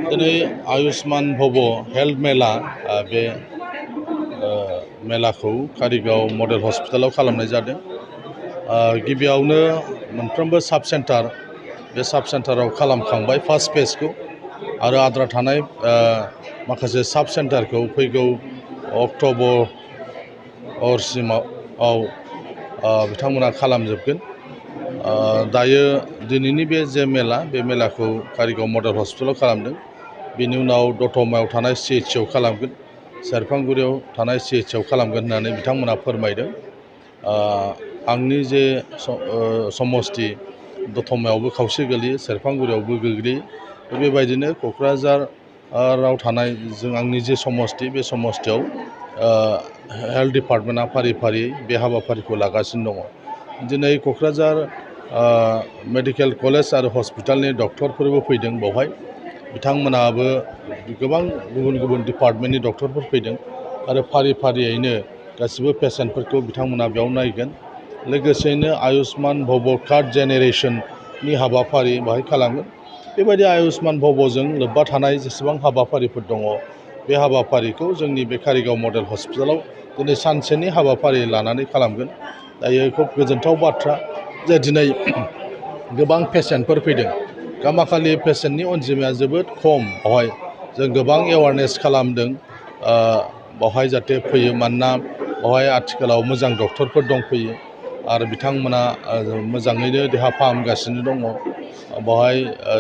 दिनै आयुष्मान भव हेल्थ मेला बे मेलाखौ कारिगाव मडेल हस्पिटालाव खालामनाय जादों। गिबियावनो मोनफ्रोमबो साब सेन्टार बे साब सेन्टाराव खालामखांबाय फार्स्ट फेजखौ आरो आद्रा थानाय माखासे साब सेन्टारखौ फैगौ अक्ट'बरसिमाव बिथांमोना खालामजोबगोन। दायो दिनैनि बे जे मेला बे मेलाखौ कारिगाव मडेल हस्पिटालाव खालामदों। बेनि उनाव दतमायाव थानाय CHC खालामगोन, सेरफांगुरियाव थानाय CHC खालामगोन होननानै बिथांमोना फोरमायदों। आंनि जे समस्ति दतमायावबो खावसे गोग्लैयो, सेरफांगुरियावबो गोग्लैयो। बेबायदिनो क'क्राझाराव थानाय आंनि जे समस्ति बे समस्तियाव हेल्थ डिपार्टमेन्टआ फारि फारि बे हाबाफारिखौ लागासिनो दङ। दिनै क'क्राझार मेडिकेल कलेज आरो हस्पिटालनि डक्टरफोरबो फैदों बेवहाय। बिथांमोनाबो गोबां गुबुन गुबुन डिपार्टमेन्टनि डक्टरफोर फैदों आरो फारि फारियैनो गासिबो पेसेन्टफोरखौ बिथांमोना बेयाव नायगोन। लोगोसेयैनो आयुष्मान भव कार्ड जेनेरेसननि हाबाफारि बेवहाय खालामगोन। बेबायदि आयुष्मान भवजों लोब्बा थानाय जेसेबां हाबाफारिफोर दङ बे हाबाफारिखौ जोंनि बे कारिगाव मडेल हस्पिटालाव दिनै सानसेनि हाबाफारि लानानै खालामगोन। दायो खोब गोजोनथाव बाथ्रा जे दिनै गोबां पेसेन्टफोर फैदों। गामाखालि पेसेन्टनि अनजिमाया जोबोद खम। बेवहाय जों गोबां एवारनेस खालामदों बेवहाय जाहाथे फैयो, मानोना बेवहाय आथिखालाव मोजां डक्टरफोर दंफैयो आरो बिथांमोना मोजाङैनो देहा फाहामगासिनो दङ। बेवहाय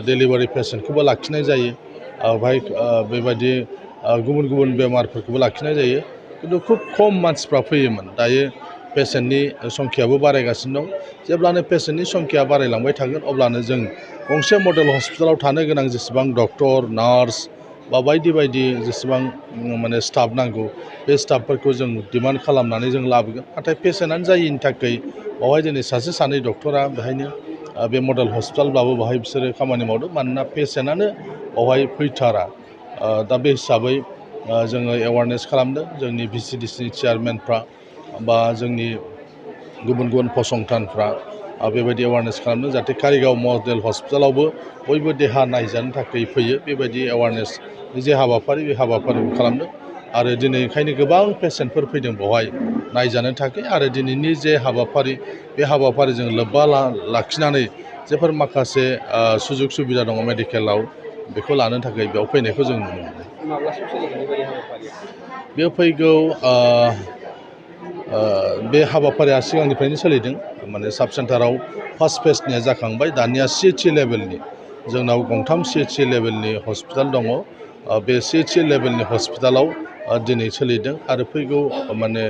डेलिभारि पेसेन्टखौबो लाखिनाय जायो, बेवहाय बेबायदि गुबुन गुबुन बेमारफोरखौबो लाखिनाय जायो। खिन्थु खुब खम मानसिफ्रा फैयोमोन। दायो पेसेन्टनि संख्याबो बारायगासिनो दं। जेब्लानो पेसेन्टनि संख्या बारायलांबाय थागोन अब्लानो जों गंसे मडेल हस्पिटालाव थानो गोनां जेसेबां डक्टर, नार्स बा बायदि बायदि जेसेबां माने स्टाफ नांगौ बे स्टाफफोरखौ जों डिमान्ड खालामनानै जों लाबोगोन। नाथाय पेसेन्टआनो जायिनि थाखाय बेवहाय दिनै सासे सानै डक्टरा बेहायनो बे मडेल हस्पिटालब्लाबो बेवहाय बिसोरो खामानि मावदों, मानोना पेसेन्टआनो बेवहाय फैथारा। दा बे हिसाबै जोङो एवारनेस खालामदों। जोंनि VCDC चेयारमेनफ्रा बा जोंनि गुबुन गुबुन फसंथानफ्रा बेबायदि एवारनेस खालामदों जाहाथे कारिगाव मडेल हस्पिटालावबो बयबो देहा नायजानो थाखाय फैयो। बेबायदि एवारनेसनि जे हाबाफारि बे हाबाफारिखौ खालामदों आरो दिनै ओंखायनो गोबां पेसेन्टफोर फैदों बेवहाय नायजानो थाखाय। आरो दिनैनि जे हाबाफारि बे हाबाफारिजों लोब्बा लाखिनानै जेफोर माखासे सुजुग सुबिदा दङ मेडिकेलाव बेखौ लानो थाखाय बेयाव फैनायखौ जों नुनो मोनो। बे फैगौ बे हाबाफारिया सिगांनिफ्रायनो सोलिदों। माने साब सेन्टाराव फार्स्ट फेजनिया जाखांबाय। दानिया CHC लेभेलनि जोंनाव गंथाम CHC लेभेलनि हस्पिटाल दङ। बे CHC लेभेलनि हस्पिटालाव दिनै सोलिदों आरो फैगौ माने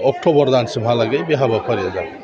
अक्ट'बर दानसिमहालागै बे हाबाफारिया जागोन।